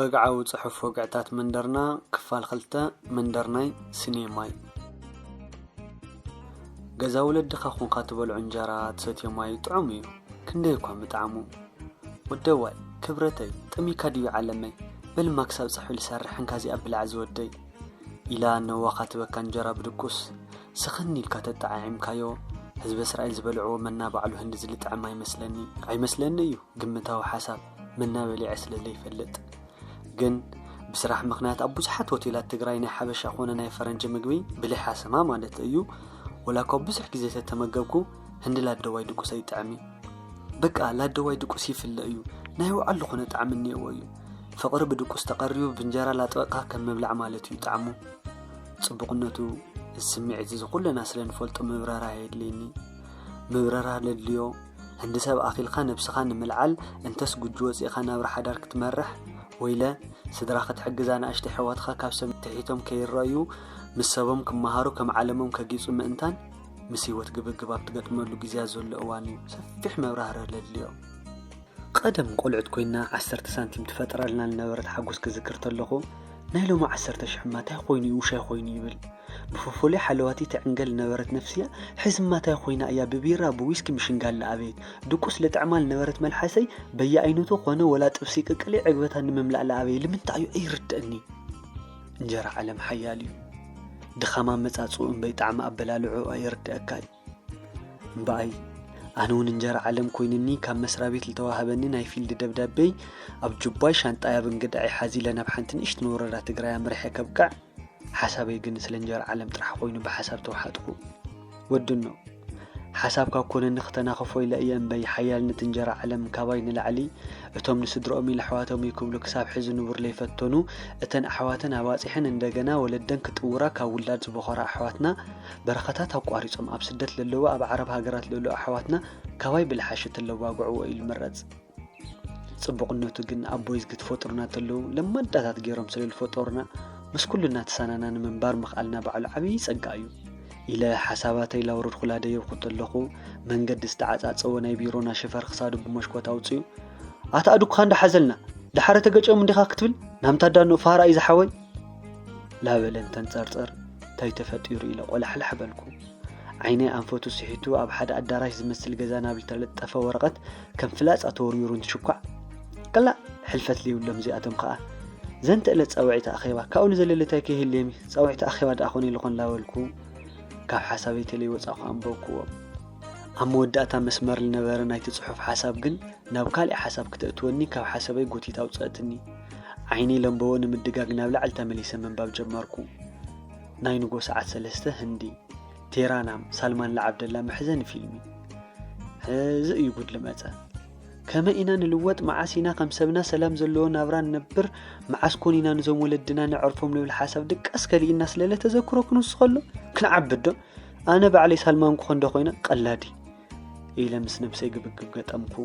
ወግዓዊ ጽሑፍ ወግዕታት መንደርና ክፋል ክልተ። መንደርናይ ስኔማይ። ገዛ ወለድኻ ኮንካ ትበልዖ እንጀራ ትሰትዮ ማይ ጥዑም እዩ። ክንደይ እኳ ምጣዕሙ። ወደዋይ ክብረተይ፣ ጠሚካ ድዩ ዓለመይ? በልማ ክሳብ ጸሑ ልሰርሕ እንካ እዚኣ ብላዕ ዝወደይ። ኢላ ነዋኻ ትበካ እንጀራ ብድቁስ ስኽን ኢልካ ተጠዓዒምካዮ። ህዝበ እስራኤል ዝበልዕዎ መና ባዕሉ ህንዲ ዝልጥዕም ኣይመስለኒ። ኣይመስለኒ እዩ ግምታዊ ሓሳብ፣ መና በሊዐ ስለ ዘይፈልጥ። ግን ብስራሕ ምኽንያት ኣብ ብዙሓት ሆቴላት ትግራይ ናይ ሓበሻ ኮነ ናይ ፈረንጂ ምግቢ ብልሕ ኣሰማ ማለት እዩ። ወላ እኳ ብዙሕ ግዜ ተተመገብኩ፣ ህንዲ ላደዋይ ድቁስ ኣይጥዕም እዩ። በቃ ላደዋይ ድቁስ ይፍለ እዩ። ናይ ውዓል ዝኾነ ጣዕሚ እኒአዎ እዩ። ፍቕሪ ብድቁስ ተቐሪቡ ብእንጀራ ላጥበቕካ ከም ምብላዕ ማለት እዩ ጣዕሙ። ጽቡቕነቱ እዚ ስምዒት እዚ ኩልና ስለ ንፈልጦ ምብረራ የድልየኒ። ምብረራ ለድልዮ ህንዲ ሰብ ኣኺልካ ነብስኻ ንምልዓል እንተስ ጉጅ ወፂእኻ ናብራ ሓዳር ክትመርሕ ወይለ ስድራ ክትሕግዝ ኣናእሽተይ ኣሕዋትካ ካብ ሰብ ትሒቶም ከይረኣዩ ምስ ሰቦም ክመሃሩ ከም ዓለሞም ከጊፁ ምእንታን ምስ ህይወት ግብግብ ኣብ ትገጥመሉ ግዜያ ዘሎ እዋን እዩ ሰፊሕ መብራህርህ ለድልዮ። ቀደም ቆልዑት ኮይና ዓሰርተ ሳንቲም ትፈጥረልና ዝነበረት ሓጎስ ክዝክር ተለኹ ናይ ሎሚ ዓሰርተ ሽሕ እማ ታይ ኮይኑ እዩ ውሻይ ኮይኑ ይብል። ብፎፎሌ ሓለዋቲ ትዕንገል ዝነበረት ነፍስያ ሕዚ እማ ታይ ኮይና እያ ብቢራ ብዊስኪ ምሽንጋል ለኣበየት። ድቁስ ልጥዕማ ዝነበረት መልሓሰይ በየኣይነቱ ኮነ ወላ ጥብሲ ቅቅሊ ዕግበታ ንምምላእ ለኣበየ ልምንታይ እዩ ኣይርደእኒ። እንጀራ ዓለም ሓያል እዩ። ድኻም ኣመጻጽኡ እምበይ ጣዕሚ ኣበላልዕኡ ኣይርደኣካ እዩ። እምበኣይ ኣነ እውን እንጀራ ዓለም ኮይንኒ ካብ መስራቤት ልተዋህበኒ ናይ ፊልድ ደብዳቤይ ኣብ ጁባይ ሻንጣይ ኣብ እንግዳዓይ ሓዚለ ናብ ሓንቲ ንእሽትን ወረዳ ትግራይ ኣምሪሐ ከብቅዕ ሓሳበይ ግን ስለ እንጀራ ዓለም ጥራሕ ኮይኑ ብሓሳብ ተዋሓጥኩ። ወድኖ ሓሳብ ካብ ኮነኒ ክተናኽፎ ኢለ እየ እምበይ ሓያልነት እንጀራ ዓለም ካባይ ንላዕሊ እቶም ንስድርኦም ኢለ ኣሕዋቶም እዩ ክብሉ ክሳብ ሕዚ ንቡር ለይፈተኑ እተን ኣሕዋተን ኣባፂሐን እንደገና ወለደን ክጥውራ ካብ ውላድ ዝበኾራ ኣሕዋትና በረኸታት ኣቋሪጾም ኣብ ስደት ለለዉ ኣብ ዓረብ ሃገራት ለለዉ ኣሕዋትና ካባይ ብልሓሽ ተለዋግዕዎ እዩ ልምረጽ። ጽቡቕነቱ ግን ኣቦይ ዝግትፎ ጥሩና ተለዉ ለማዳታት ገይሮም ስለ ልፈጠሩና ምስ ኩሉ እናተሳናና ንምንባር ምኽኣልና ባዕሉ ዓብዪ ጸጋ እዩ ኢለ ሓሳባተይ ላውረድኩላ ደየብኩ ተለኹ መንገዲ ዝተዓጻጸወ ናይ ቢሮና ሽፈር ክሳዱ ብመሽኮት ኣውጺኡ ኣታ ኣድኩኻ እንዳሓዘልና ደሓረ ተገጨም እንዲኻ ክትብል ናምታ ዳኖ ፋራ እዩ ዝሓወይ ላበለ እንተንጸርጸር እንታይ ተፈጢሩ ኢለ ቆላሕላሕ በልኩ። ዓይነይ ኣንፈቱ ስሒቱ ኣብ ሓደ ኣዳራሽ ዝመስል ገዛ ናብ ዝተለጠፈ ወረቐት ከም ፍላጻ ተወርዊሩ እንትሽኳዕ፣ ከላ ሕልፈት ዘይብሎም እዚኣቶም ከኣ ዘንተ ዕለት ጻውዒት ኣኼባ ካብኡ ንዘለለ እንታይ ከይህልየሚ ጻውዒት ኣኼባ ደኣ ኮነ ኢሉ ኮን ላበልኩ ካብ ሓሳበይ ተለይ ወጻኹ ኣንበብኩዎ። ኣብ መወዳእታ መስመር ዝነበረ ናይቲ ጽሑፍ ሓሳብ ግን ናብ ካልእ ሓሳብ ክተእትወኒ ካብ ሓሳበይ ጎቲታ ኣውጸእትኒ። ዓይነይ ለምበዎ ንምድጋግ ናብ ላዕሊ ተመሊሰ ምንባብ ጀመርኩ። ናይ ንጎ ሰዓት ሰለስተ ህንዲ። ቴራናም ሳልማን ለዓብደላ መሕዘኒ ፊልሚ። ሕዚ እዩ ጉድ ልመጸ። ከመይ ኢና ንልወጥ? መዓስ ኢና ከም ሰብና ሰላም ዘለዎ ናብራ ንነብር? መዓስ ኮን ኢና ንዞም ወለድና ነዕርፎም ንብል ሓሳብ ድቃስ ከሊእና ስለለ ተዘክሮ ክንውስ ከሎ ክንዓብድ ዶ? ኣነ ባዕለይ ሳልማን ክኾን ዶ ኮይነ ቀላዲ ኢለ ምስ ነብሰይ ግብግብ ገጠምኩ።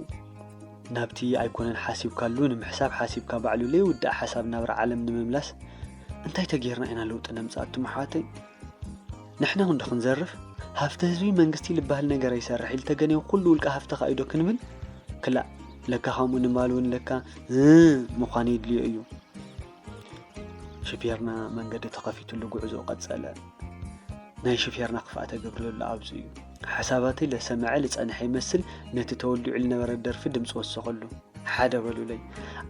ናብቲ ኣይኮነን ሓሲብካሉ ንምሕሳብ ሓሲብካ ባዕሉ ለይውዳእ ሓሳብ ናብራ ዓለም ንምምላስ እንታይ ተጌርና ኢና ለውጢ ነምጽእ ኣቱም ኣሕዋተይ? ንሕና ክንዶ ክንዘርፍ ሃፍቲ ህዝቢ መንግስቲ ልበሃል ነገር ኣይሰርሕ ኢልተገንዮ ኩሉ ውልቀ ሃፍትኻ ኢዶ ክንብል ክላእ ለካ ከምኡ ንማል እውን ለካ እ ምዃን የድልዮ እዩ። ሽፌርና መንገዲ ተኸፊቱሉ ጉዕዞኡ ቀጸለ። ናይ ሽፌርና ክፍኣተ ግብሪ ለሎ ኣብዚ እዩ። ሓሳባተይ ለሰምዐ ልጸንሐ ይመስል ነቲ ተወሊዑ ልነበረ ደርፊ ድምፂ ወሰኸሉ። ሓደ በሉለይ።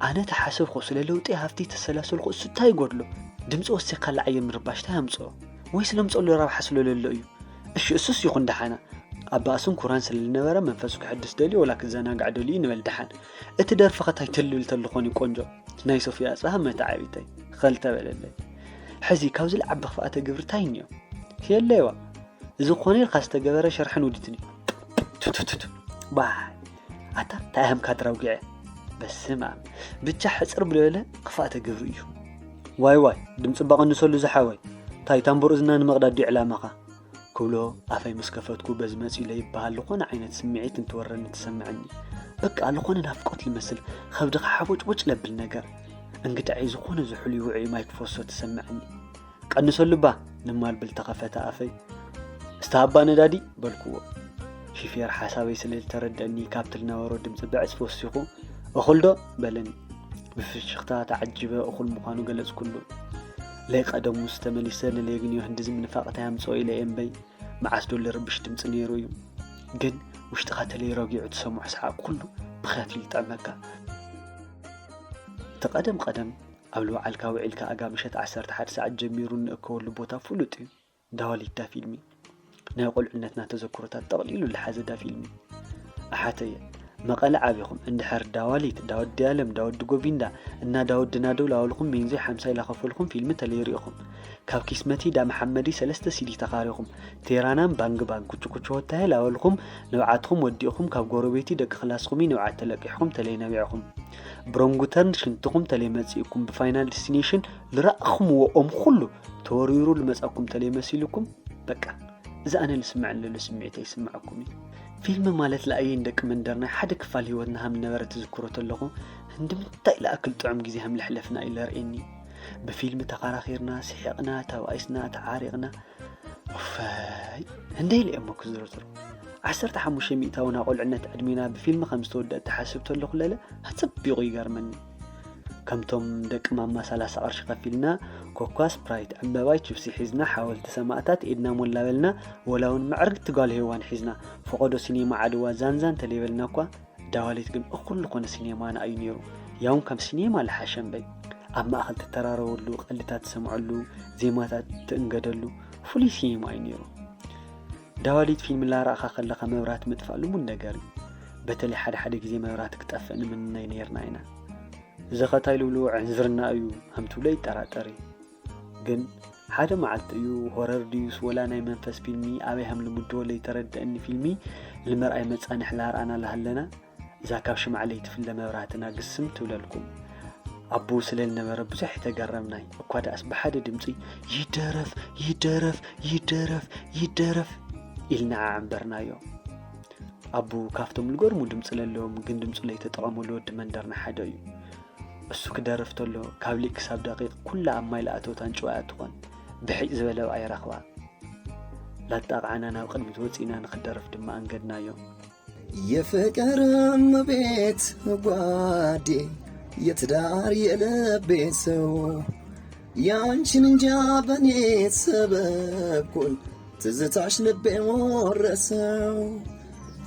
ኣነ ተሓሰብኩ ስለ ለውጢ ሃፍቲ ተሰላሰልኩ እሱ እንታይ ይጎድሎ? ድምፂ ወሲኽካ ለዓየ ምርባሽ እንታይ ኣምፅኦ? ወይስ ለምፀሉ ረብሓ ስለ ለሎ እዩ? እሺ እሱስ ይኹን ደሓና። ኣብ ባእስን ኩራን ስለ ልነበረ መንፈሱ ክሕድስ ደልዩ ወላ ክዘናጋዕ ደልዩ ንበል ደሓን። እቲ ደርፊ ኸ ታይ ትልብል ተሉ ኾን እዩ ቆንጆ? ናይ ሶፊያ ኣፅብሃ መታዓቢተይ ኸልተ በለለይ። ሕዚ ካብዚ ልዓቢ ክፍኣተ ግብሪ ታይ እኒኦ? የለይዋ። እዚ ኾነ ኢልካ ዝተገበረ ሽርሕን ውዲትን እዩ። ቱቱቱቱ ባይ ኣታ ታይ ሃምካ ድራውጊዐ በስመ ኣብ ብቻ ሕፅር ብለበለ ክፍኣተ ግብሪ እዩ። ዋይ ዋይ ድምፂ ባቐንሰሉ ዝሓወይ ታይ ታምቡር እዝና ንምቕዳድ ድዩ ዕላማኻ? ክብሎ ኣፈይ ምስ ከፈትኩ በዚ መፂኡ ለይበሃል ዝኾነ ዓይነት ስምዒት እንትወረኒ ትሰምዐኒ። በቃ ዝኾነ ናፍቆት ልመስል ኸብድኻ ሓቦጭቦጭ ለብል ነገር። እንግዳዐይ ዝኾነ ዝሑል ይውዑይ ማይ ክፈሶ ትሰምዐኒ። ቀንሰሉ እባ ንማል ብል ተኸፈተ ኣፈይ። እስታ ኣባ ነዳዲ በልክዎ። ሺፌር ሓሳበይ ስለ ዝተረደእኒ ካብቲ ልነበሮ ድምፂ ብዕፅፊ ወሲኹ እኹል ዶ በለኒ። ብፍሽኽታ ተዓጂበ እኹል ምዃኑ ገለጽኩሉ። ለይ ቀደሙስ ተመሊሰ ንሌግንዮ ህንድዚ ምንፋቕ እንታይ ኣምጽኦ ኢለ እየ እምበይ፣ መዓስ ዶ ልርብሽ ድምጺ ነይሩ እዩ። ግን ውሽጥኻ ተለይ ረጊዑ ትሰምዖ ሰሓቕ ኩሉ ብኽያት እዩ ዝጥዕመካ። እቲ ቀደም ቀደም ኣብ ልውዓልካ ውዒልካ ኣጋ ምሸት ዓሰርተ ሓደ ሰዓት ጀሚሩ እንእከወሉ ቦታ ፍሉጥ እዩ። ዳዋሊት ዳ ፊልሚ ናይ ቁልዕነትና ተዘክሮታት ጠቕሊሉ ዝሓዘ ዳ ፊልሚ። ኣሓተየ መቐለ ዓቢኹም እንድሕር ዳዋሊት፣ ዳወዲ ኣለም፣ ዳወዲ ጎቪንዳ እና ዳወዲ ናደው ላወልኹም ቤንዞይ ሓምሳ ኢላኸፈልኹም ፊልሚ ተለይሪኢኹም ካብ ኪስመቲ ዳ መሓመዲ ሰለስተ ሲዲ ተኻሪኹም ቴራናም ባንግ ባንግ ኩቹ ኩቹ ሆታሄ ላወልኹም ንብዓትኹም ወዲእኹም ካብ ጎረቤቲ ደቂ ክላስኹሚ ንብዓት ተለቂሕኹም ተለይነቢዕኹም ብሮንጉተርን ሽንትኹም ተለይመጺእኩም ብፋይናል ዲስቲኔሽን ልረእኹምዎ ኦም ኩሉ ተወሪሩ ልመጻኩም ተለይመሲልኩም በቃ እዚ ኣነ ልስምዐን ለሎ ስምዒት ኣይስምዐኩም እዩ። ፊልም ማለት ለኣየን ደቂ መንደርና ሓደ ክፋል ህይወትና ሃም ነበረ ትዝክሮ ተለኹ ህንድምታይ ለኣክል ጥዑም ግዜ ሃም ለሕለፍና እዩ ለርእየኒ። ብፊልም ተኻራኺርና፣ ስሒቕና፣ ተባኢስና፣ ተዓሪቕና። ኡፈይ እንደ ኢለ እሞ ክዝርዝሩ ዓሰርተ ሓሙሽተ ሚእታውን ኣቆልዕነት ዕድሜና ብፊልም ከም ዝተወደአ ተሓስብ ተለኹ ለለ ኣጸቢቑ ይገርመኒ። ከምቶም ደቂ ማማ ሰላሳ ቅርሺ ከፊልና ኮኳ ስፕራይት ዕምበባይ ችብሲ ሒዝና ሓወልቲ ሰማእታት ኢድና ሞላ በልና ወላ እውን ምዕርግቲ ጓል ሄዋን ሒዝና ፈቐዶ ሲኔማ ዓድዋ ዛንዛን ተለይበልና እኳ ዳዋሌት ግን እኹል ዝኾነ ሲኔማና እዩ ነይሩ። ያውን ካብ ሲኔማ ልሓሸ እምበይ ኣብ ማእኸል ትተራረበሉ፣ ቀልድታት ትሰምዐሉ፣ ዜማታት ትእንገደሉ ፍሉይ ሲኔማ እዩ ነይሩ። ዳዋሊት ፊልም ላረኣኻ ከለኻ መብራት ምጥፋእ ልሙድ ነገር እዩ። በተለይ ሓደ ሓደ ግዜ መብራት ክጠፍእ ንምንነይ ነይርና ኢና። ዘኸታይ ልብልዎ ዕንዝርና እዩ ሃምትብሎ ይጠራጠር እዩ። ግን ሓደ መዓልቲ እዩ ሆረር ድዩስ ወላ ናይ መንፈስ ፊልሚ ኣበይ ሃም ልምድቦ ለይተረደእኒ ፊልሚ ልመርኣይ መጻንሕ ላርኣና ላሃለና እዛ ካብ ሽማዕ ለይትፍለ መብራህትና ግስም ትብለልኩም። ኣቦኡ ስለ ልነበረ ብዙሕ ኣይተገረምናይ። እኳ ደኣስ ብሓደ ድምፂ ይደረፍ ይደረፍ ይደረፍ ይደረፍ ኢልና ዓዕምበርናዮ። ኣቦኡ ካብቶም ልገርሙ ድምፂ ለለዎም ግን ድምፁ ለይተጠቐመሉ ወዲ መንደርና ሓደ እዩ። እሱ ክደርፍ ተሎ ካብ ሊቅ ክሳብ ደቂቅ ኩላ ኣብ ማይ ለኣተወት ኣንጭዋ እያ ትኾን። ብሒጭ ዝበለ ብኣይ ረኽባ። ላጣቕዓና ናብ ቅድሚት ወፂእና ንክደርፍ ድማ ኣንገድናዮ። የፍቅር እመቤት ጓዴ የትዳር የልቤ ሰው ያንቺን እንጃ በኔ ሰበብ ኩን ትዝታሽ ልቤ ወረሰው።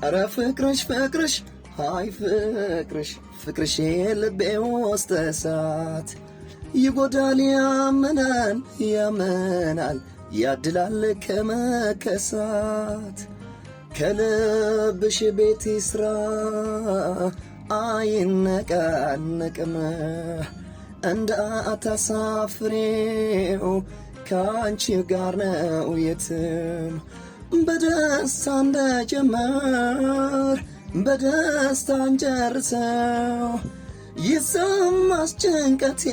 ኧረ ፍቅርሽ ፍቅርሽ ሃይ ፍቅርሽ ፍቅርሽ የልቤ ውስጥ እሳት ይጎዳል ያመናል ያመናል ያድላል ከመከሳት ከልብሽ ቤት ይስራ አይነቃነቅም እንዳታሳፍሬው ከአንቺ ጋር ነው የትም በደስታ እንደጀመር በደስታ እንጨርሰው ይሰማስ ጭንቀቴ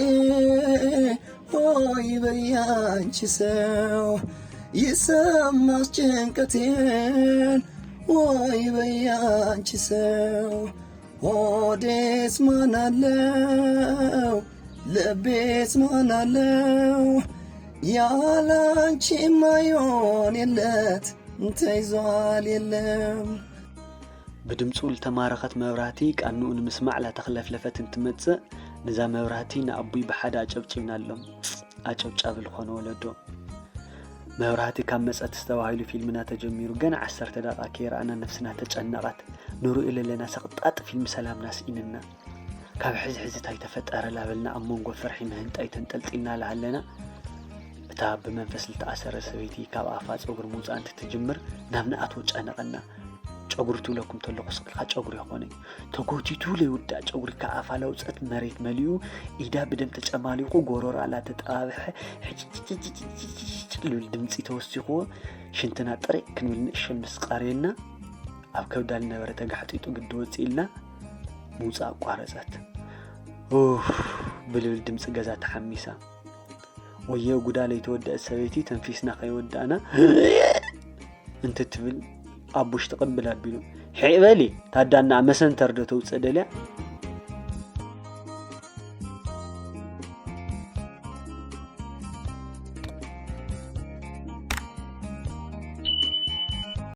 ሆይ በያንቺ ሰው ይሰማስ ጭንቀቴን ሆይ በያንቺ ሰው ሆዴስ ማናለው ልቤስ ማናለው ያላንቺ ማይሆን የለት ተይዟል የለም። ብድምፁ ልተማረኸት መብራህቲ ቃንኡ ንምስማዕ ላተኽለፍለፈት እንትመፅእ ንዛ መብራህቲ ንኣቡይ ብሓደ ኣጨብጭብናሎም። ኣጨብጫቢ ልኾነ ወለዶ። መብራህቲ ካብ መፀት ዝተባሂሉ ፊልምና ተጀሚሩ ገና ዓሰርተ ደቂቃ ከይረኣና ነፍስና ተጨነቐት። ንርእዮ ለለና ሰቕጣጥ ፊልም ሰላምና ስኢንና። ካብ ሕዚ ሕዚ ታይ ተፈጠረ ላበልና ኣብ መንጎ ፍርሒ ምህንጣይ ተንጠልጢልና ላሃለና እታ ብመንፈስ ልተኣሰረ ሰበይቲ ካብ ኣፋ ፀጉሪ ምውፃእ እንትትጅምር ናብ ንኣትዎ ጨነቐና። ጨጉሪ ትብለኩም ተለኹ ስቕልካ ጨጉሪ ይኾነ ተጎቲቱ ለይውዳእ ጨጉሪ ከኣፋ ለውፀት መሬት መሊኡ ኢዳ ብደም ተጨማሊቑ ጎሮራ ላተጠባብሐ ሕጭጭጭጭ ልብል ድምፂ ተወሲኽዎ ሽንትና ጥሬ ክንብል ንእሸን ምስ ቃረየና ኣብ ከብዳ ልነበረ ተጋሕጢጡ ግዲ ወፂእልና ምውፃእ ኣቋረፀት። ኡፍ ብልብል ድምፂ ገዛ ተሓሚሳ። ወየ ጉዳ ለይተወደአት ሰበይቲ ተንፊስና ከይወዳእና እንትትብል ኣብ ውሽጢ ቅብል ኣቢሉ ሕዕ በሊ ታዳና መሰንተር ዶ ተውፅእ ደልያ